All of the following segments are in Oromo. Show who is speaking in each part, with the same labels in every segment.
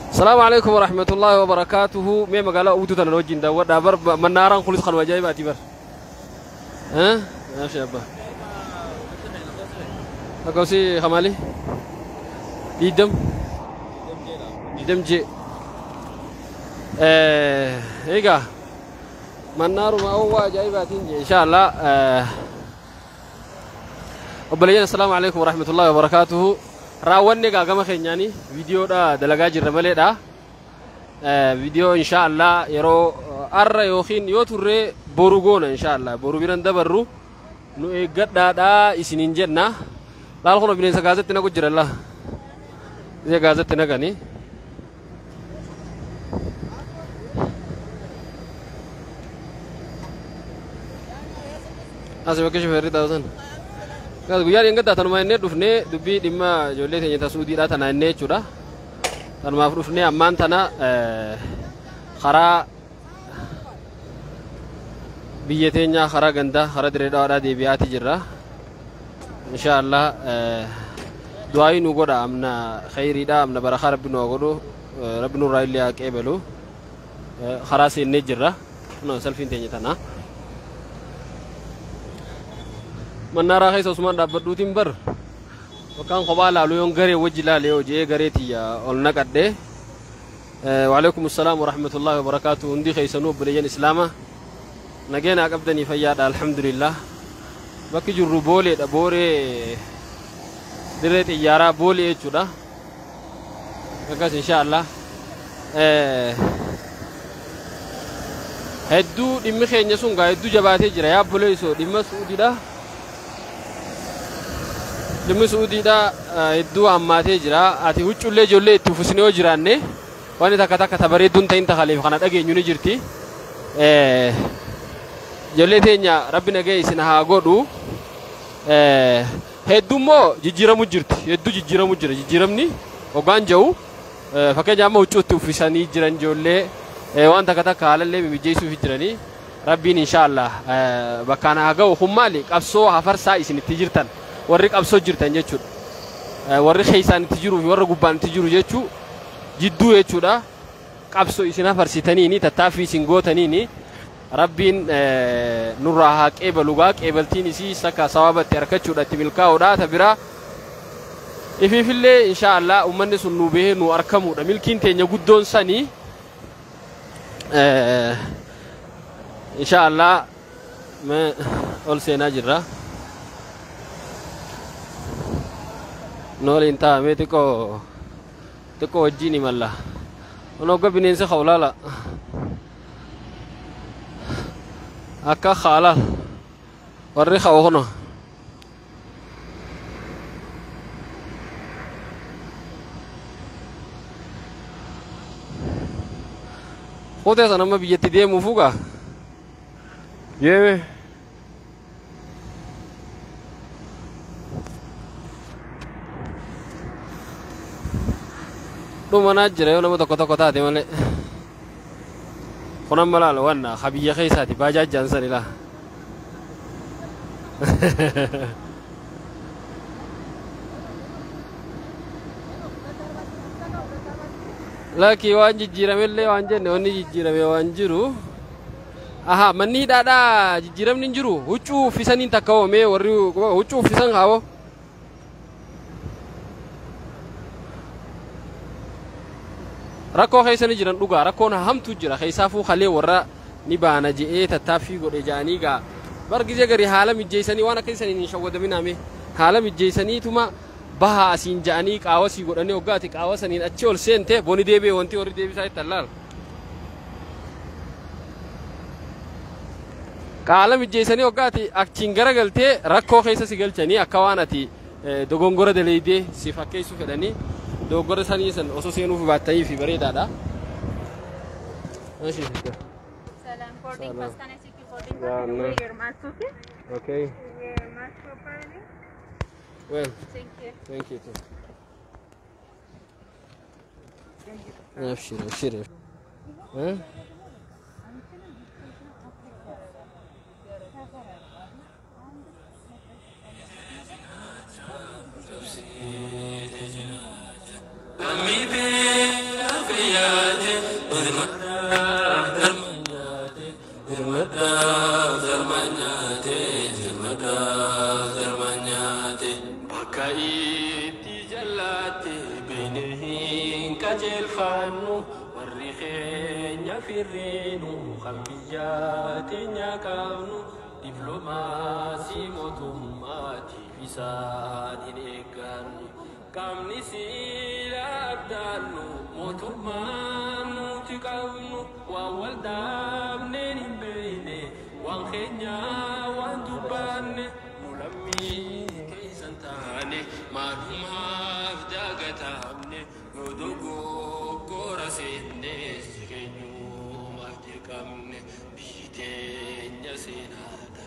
Speaker 1: Salaamu alaikum warahmatullahi wabarakaatuhu. Mee magaalaa utuu tana wajjin daawwadhaa bar mannaaraan kunis kanuma ajaa'ibaati bar. Maasha abbaa. Lakkoofsi kamaali? 20. 20 jee. Egaa mannaaruma awwaa ajaa'ibaatiin jee insha Allah. Obboleeyyan, assalaamu alaikum warahmatullahi wabarakaatuhu. Raawwanni egaa gama keenyaani viidiyoodha dalagaa jirra maleedha. Viidiyoo insha Allah yeroo arra yookiin yoo turre boru goona insha Allah. Boru biran dabarru nu eeggadhaadha isiniin jenna. Laal kun bineensa gaazatti naqu jira laa. Isa gaazatti naqanii. Asi bakka shufeerri taa'u sana. Guyyaa dheengaddaa tanuma innee dhufnee dubbii dhimma ijoollee teenya tasuudiidha tana innee jechuudha. Tanumaaf dhufnee ammaan tana karaa biyya teenyaa karaa gandaa karaa dirree dhawaadhaa deebi'aati jirra. Insha Allah du'aayii nu godha amna khayriidha amna barakaa rabbi nu godhu rabbi nurraa illee haa qeebalu. Karaa seennee jirra. Salfiin teenya tana. Mannaaraa keessa osumaan dhaabbadhuutiin bar bakkaan kophaa laalu yoon garee wajji laalee hojii garee tiyya ol naqadhe. Waalaikum assalaam warahmatullahi wabarakaatu. Hundi keessanuu obboleeyyan islaamaa nageenaa qabdanii fayyaadha alhamdulillah. Bakki jirru booleedha, booree dirree xiyyaaraa boolee jechuudha. Akkas insha Allah. Hedduu dhimmi keenya sun gaa hedduu jabaatee jira yaa obboleessoo dhimma Suudiidha. Dhimmi Suudiidha hedduu hammaatee jira. Ati huccuullee ijoollee itti uffisnee yoo jiraanne wanni takka takka ta bareedduun ta'in takaleef kana dhageenyu ni jirti. Ijoollee teenya rabbi nagee isin haa godhu. Hedduu immoo jijjiiramu jirti. Hedduu jijjiiramu jira. Jijjiiramni hoggaan jiru fakkeenya amma huccuu itti uffisanii jiran ijoollee waan takka takka haalallee mimijjeessuuf jiranii. Rabbiin insha Allah bakkaan haa ga'u. Kun maali qabsoo hafarsaa isin itti jirtan warri qabsoo jirtan jechuudha. Warri keessaan itti jiruu fi warra gubbaan itti jiru jechuu jidduu jechuudha. Qabsoo isin hafarsitaniini tattaaffii isin gootaniini rabbiin nurraa haa qeebalu gaa qeebaltiin isii sakka sawaabatti harkachuudha itti milkaa'uudha ta biraa. Ifiifillee insha Allah uummanni sun nu bahee nu argamuudha. Milkiin teenya guddoon sanii insha Allah ol seenaa jirra. Nu waliin taa'amee xiqqoo xiqqoo wajjin imalla. Kun hogga bineensi ka'u laala. Akka haalaal warri ka'u kuno. Kutee sana amma biyyatti deemuuf ugaa. Yeeme. Dhumanaa jira yoo nama tokko tokko taate malee. Kun amma laala wanna habiyya keessaati baajaajjaan sani laa. Lakki waan jijjiiramellee waan jenne wanni jijjiirame waan jiru. Aha, manni hidhaadhaa jijjiiramni hin jiru. Huccuu uffisaniin takka oomee warri huccuu uffisan kaawoo. Rakkoo keessa ni jiran dhugaa rakkoon hamtuu jira keessaafuu kalee warra ni baana je'ee tattaaffii godhe ja'anii gaa bar gizee gari haala mijjeessanii waan akka isaniin hin shawwadaminaame haala mijjeessaniituma baha asiin ja'anii qaawasii godhanii hoggaati qaawa saniin achi ol seente boni deebi'e wanti warri deebisaa itti allaala. Qaala mijjeessanii hoggaati achiin garagaltee rakkoo keessa si galchanii akka waan ati dogongora daleeydee si fakkeessuu fedhanii dogoggora sanii san osoo seenuuf baattanii fi bareedaadha. Eshi sister.
Speaker 2: Salam. Boarding
Speaker 1: Salam.
Speaker 2: pass. Can I check your boarding
Speaker 1: Yeah,
Speaker 2: pass?
Speaker 1: no.
Speaker 2: Wear your mask, okay?
Speaker 1: Okay.
Speaker 2: Wear your mask properly.
Speaker 1: Well,
Speaker 2: Thank you.
Speaker 1: thank you too. Abshir, abshir. Eh?
Speaker 3: gayyaate dirmadhaaf darma nyaate dirmadhaaf darma nyaate dirmadhaaf darma nyaate bakka itti jallaate beene hin qajeelfannu warri keenya firreenu kan biyya teenya qabnu diplomaasii mootummaatiif isaan hin eeggannu qaamni siila abdaannu mootummaan nuti qabnu waan wal dhaabneen hin beeyne waan keenya waan dubbanne nu lammii keessan taane maalumaaf daagatamne nu dogoggora seenne si keenyumaaf dirqamne biyyi teenya seenaadha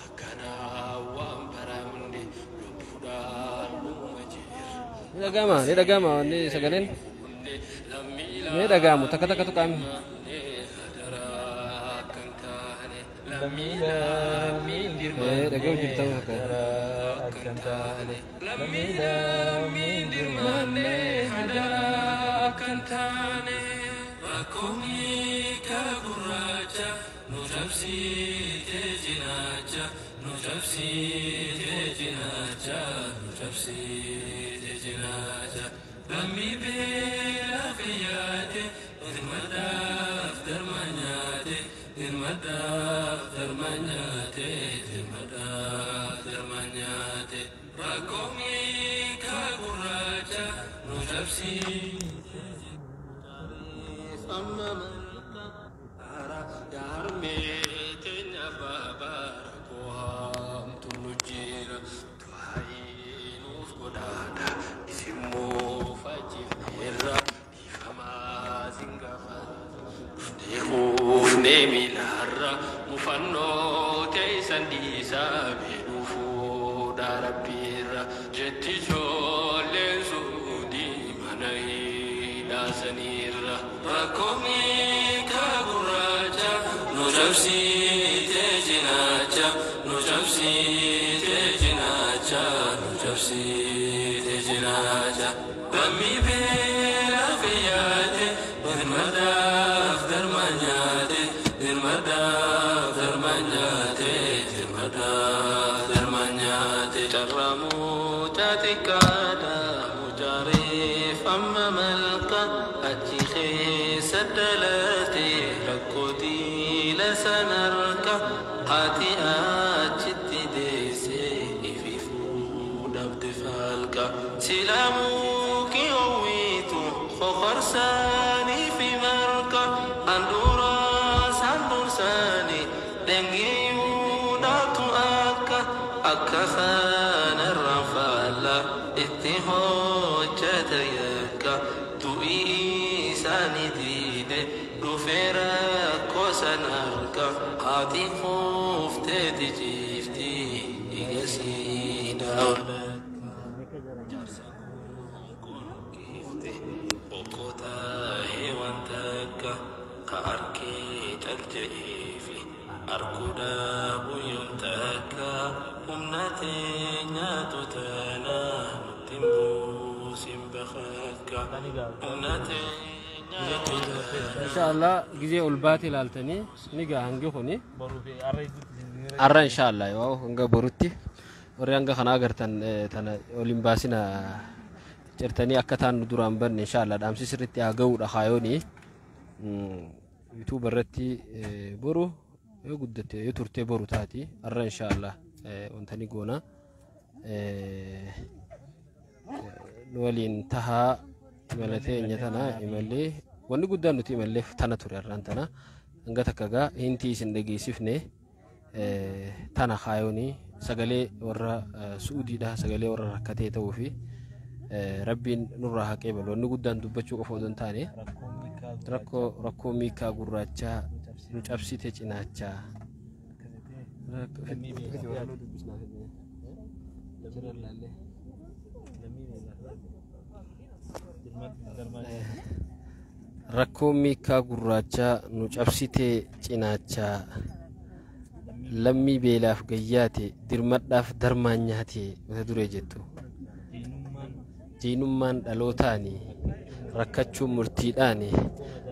Speaker 3: akkanaa waan baramne lubbuudhaan numa jirra.
Speaker 1: Ni dhaga'ama, ni dhaga'ama wanni sagaleen. Ni dhaga'amu takka takkatu qaamni. Dhaga'u jirta fakkaata.
Speaker 3: Lammii beelaa fayyaate dirmadhaaf darma nyaate dirmadhaaf darma nyaate dirmadhaaf darma nyaate rakkoo miikaa gurraacha nu cabsiite amma malka yaarmee teenya baabaa rakkoo hamtu nu jira du'aayii nuuf godhaadha isimmoo fajjifneerra dhiifamaa sin gaafadha dhufnee miilaarra mufannoo teessan dhiisaa beeluufuudha rabbiirra jetti ijoolleen suudii mana hidhaasaniirra rakkoo miikaa gurraacha nu cabsiite cinaacha nu cabsiite cinaacha nu cabsiite cinaacha lammii beelaa fayyaate dirmadhaaf darma nyaate dirmadhaaf darma nyaate dirmadhaaf darma nyaate carraa mucaa xiqqaadha mucaareef amma malka achi keessa dhalate rakkoo diila sanarka haati achitti deesse ififuu dhabde falka silaamuki hawwitu kokorsaanii fi marka handhuuraas handhuursaanii dhangeeyuudhaatu akka akka kanarraan faalla itti hojjeta yakka du'ii isaanii diide dhufee rakkoo san harka haati kuufteeti ciifti dhiigasii daawla. Ka arkee cal-jedheefi arguu dhaabuu yoom takka humna teenyaatu tana nutti hin buusin bakakka humna teenyaatu tana.
Speaker 1: Inshallah gizee ol baate ilaaltanii ni ga'a hangi kuni. Arra inshallah yoo hanga borutti warri hanga kana agartan tana ol hin baasina cirtanii akka taan nu duraan banne inshallah dhaamsi sirriitti haa ga'uudha kaayooni. YouTube irratti boru yoo guddatte yoo turte boru taati arra inshallah wanta ni goona. Nu waliin tahaa imala teenya tana imallee wanni guddaan nuti imalleef tana ture arraan tana hanga takka gaa hintii isin dhageessifne tana kaayoonii sagalee warra Su'uudiidha sagalee warra rakkatee ta'uu fi rabbiin nurraa haqee balu wanni guddaan dubbachuu qofa odoo hin taane rakkoo miikaa gurraachaa nu cabsite cinaachaa. Rakkoo miikaa gurraachaa nu cabsite cinaachaa lammii beelaaf gayyaate dirmadhaaf darmaan nyaate mata duree jettu. Diinummaan dhalootaani Rakkachuun murtiidhaani,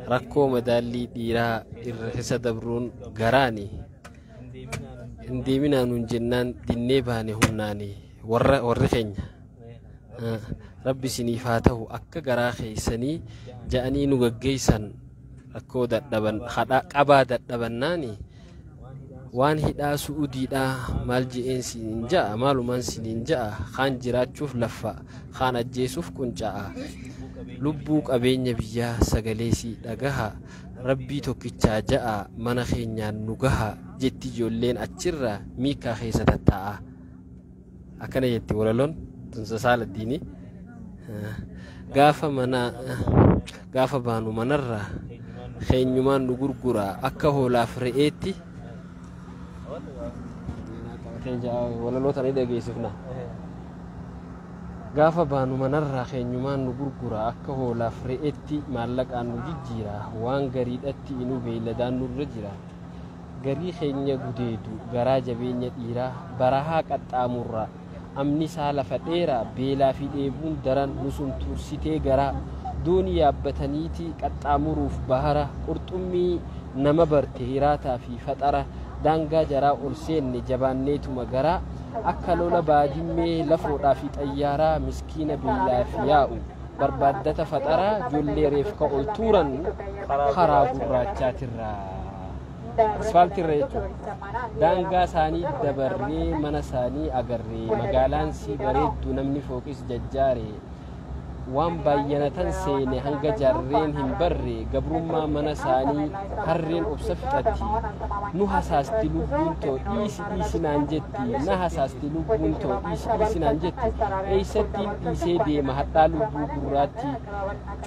Speaker 1: rakkoo madaallii dhiiraa irra isa dabruun garaani. Hin deeminaa nuun jennaan dinnee baane humnaani. Warra warri keenya rabbi isiniif haa ta'u akka garaa keessanii ja'anii nu gaggeessan. Rakkoo dadhaban hadhaa qabaa dadhabannaani, waan hidhaa Su'udiidhaa maal je'een siniin ja'a, maalumaan siniin ja'a? Kaan jiraachuuf laffa, kaan ajjeesuuf qunca'a. Lubbuu qabeenya biyyaa sagalee sii dhagaha, rabbii tokkichaa ja'a mana keenyaan nu gaha jetti ijoolleen achirra miikaa keessa tattaa'a. Akkana jetti walaloon tunsa Saaladdiini. Gaafa mana gaafa baanu manarraa keenyumaan nu gurgura akka hoolaaf re'eetti. Walaloo tana dhageessifna. Gaafa baanu manarraa keenyumaan nu gurgura akka hoolaaf re'eetti, maallaqaan nu jijjiira, waan gariidhatti inuu beeyladaan nurra jira. Garii keenya gudeedu garaa jabeenya dhiiraa barahaa qaxxaamurra, amni isaa lafa dheeraa, beelaa fi dheebuun daran nu suntursitee garaa. Doonii yaabbataniiti qaxxaamuruuf bahara, qurxummii nama barte hiraataa fi faxara. Daangaa jaraa ol seenne jabaanneetuma garaa, akka lola baadimmee lafoodhaa fi xayyaaraa. Miskiina beelaaf yaa'u barbaaddata faxaraa, ijoollee reefka ol tuuran karaa gurraachaatirraa, asfaaltirra jechuudha. Daangaa isaanii dabarree mana isaanii agarree, magaalaan sii bareeddu, namni fooqis jajjaare. Waan baay'anatan seene hanga jarreen hin barre, gabrummaa mana isaanii harreen obsa fixatti. Nu hasaasti lubbuun too dhiisi dhiisi naan jetti, na hasaasti lubbuun too dhiisi dhiisi naan jetti. Eeysattiin dhiisee deema hadhaa lubbuu gurraatti?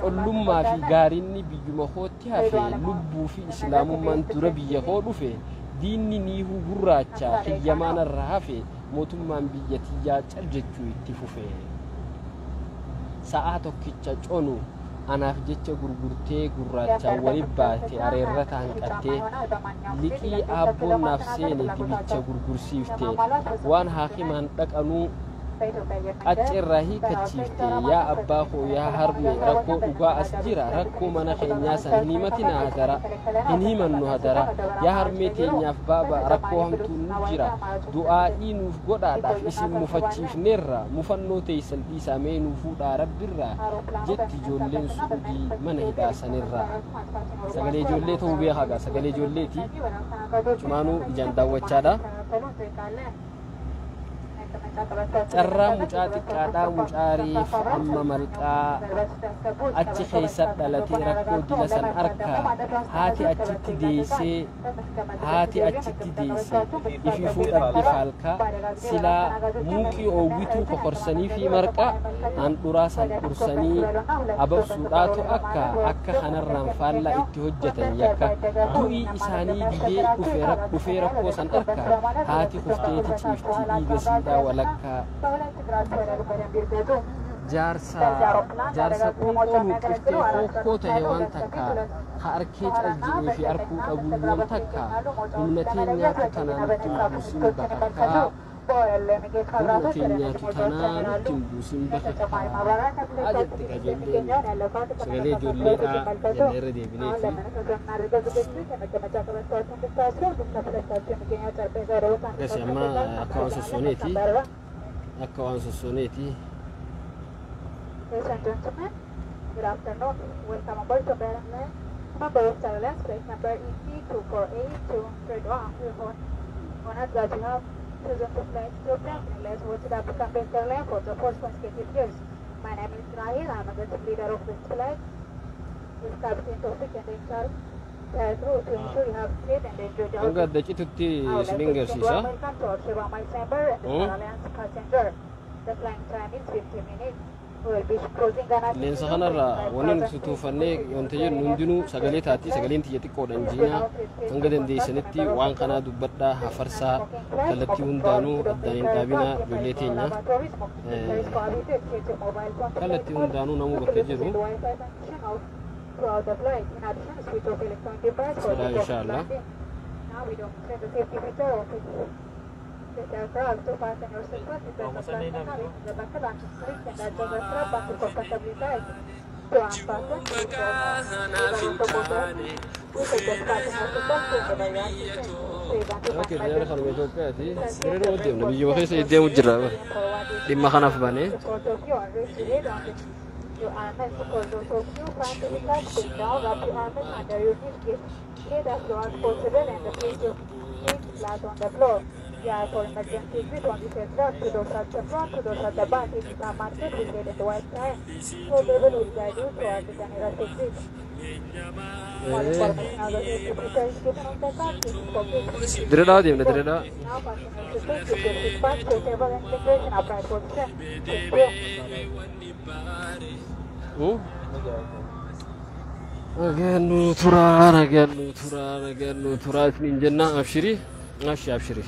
Speaker 1: Collummaa fi gaarinni biyyuma kootti hafe, lubbuu fi islaamummaan dura biyya koo dhufe. Diinni niihuu gurraacha kiyyamaan irra hafe, mootummaan biyya tiyyaa cal jechuu itti fufe. Sa'aa tokkicha conu anaaf jecha gurgurtee, gurraachaan wali baate areerrata hanqattee. Liqii aabboon naaf seene dibicha gurgursiifte, waan haakimaan dhaqanuu qacceerraa hiikachiifte. Yaa abbaa koo, yaa harme, rakkoo dhugaa as jira, rakkoo mana keenyaa san hin himatina hadara, hin himannu hadara. Yaa harmee teenyaaf baaba, rakkoo hamtuun nu jira, du'aa'ii nuuf godhaadhaaf isin mufachiifneerra. Mufannoo teessan dhiisaa, mee nuu fuudhaa rabbirraa jetti ijoolleen Su'udii mana hidhaa sanirraa. Sagalee ijoollee ta'uu beekaa, sagalee ijoolleeti. Cumaanuu ijaan daawwachaadha. Carraa mucaa xiqqaadhaa, mucaa reef amma malqaa achi keessa dhalatee rakkoo dila san arkaa. Haati achitti deessee, haati achitti deesse ififuu dhabde faalkaa. Silaa muuqii oowwituu kokorsanii fi marqaa handhuraa san dhursanii ababsuudhaatu akka kanarraan faallaa itti hojjetan yakka. Du'ii isaanii didee dhufee rakkoo san arka, haati kufteeti ciifti dhiiga siidhaa walakkaa. Jaarsa jaarsa qoonqoo luqqiftee hookkoo ta'e waan takka ha arkee cal jedhee fi arkuu dhabuu yoom takka. Humna teenyaatu tanaa nutti hin buusin bakakkaa, humna teenyaatu tanaa nutti hin buusin bakakkaa jetti qajeelleen. Sagalee ijoolleedhaa jennee irra deebineeti. Akkasi amma akka waan sossooneeti, akka waan sossooneeti.
Speaker 2: Ladies and gentlemen, good afternoon. Welcome aboard to Bear Airlines. Member of Star Alliance, flight number ET248 to Jeddah. We are honored that you have chosen to fly Ethiopian Airlines, voted African Best Airline for the fourth consecutive years. My name is Rahil. I'm the team leader of this flight with Captain Tofik and the entire crew to ensure you have safe and enjoy the
Speaker 1: Hanga adda citutti isinin garsiisa.
Speaker 2: Welcome to our Sheba Miles member and Star Alliance passenger. The flying time is 50 minutes. We will be cruising an
Speaker 1: Qilleensa kanarraa wanni nuti tuufannee wanta jennu hundinuu sagalee taati. Sagaleen tiyya xiqqoodha. Injiinaa hanga dandeessanitti waan kanaa dubbadhaa, hafarsaa, kallattii hundaanuu addaan hin dhaabinaa ijoollee teenya. Kallattii hundaanuu namuu bakka jiru
Speaker 2: Throughout the flight. In addition, switch off electronic device for
Speaker 1: Sodaa
Speaker 2: the
Speaker 1: inshallah.
Speaker 2: landing. Now we demonstrate the safety feature of this aircraft. To fasten your seatbelt, press the plus button, the buckle until click and adjust the strap until comfortably tight. To unfasten
Speaker 3: Maqaa naaf hin taane
Speaker 1: Okay, xiyyaara kanuma Itoophiyaati. Dirree deemna, biyyuma keessa deemu jira. Dhimma kanaaf baanee.
Speaker 2: Your arms for those of you find difficult to down, wrap your arms under your knees, get head as low as possible and place your feet flat on the floor. Yeah, for emergency exit on this aircraft, to those at the front, to those at the back, it is a market with red and white sign. So they will guide you towards the nearest exit. More information on the safety features given on the card, please copy.
Speaker 1: Dirree deemna, dirree.
Speaker 2: Now fasten your seatbelt, keep your seat back, table and fingers in upright position. Thank you.
Speaker 3: Wanni baare.
Speaker 1: Nagaan nuu turaa, nagaan nuu turaa, nagaan nuu turaa isiniin jenna. Abshirii, abshi, abshirii.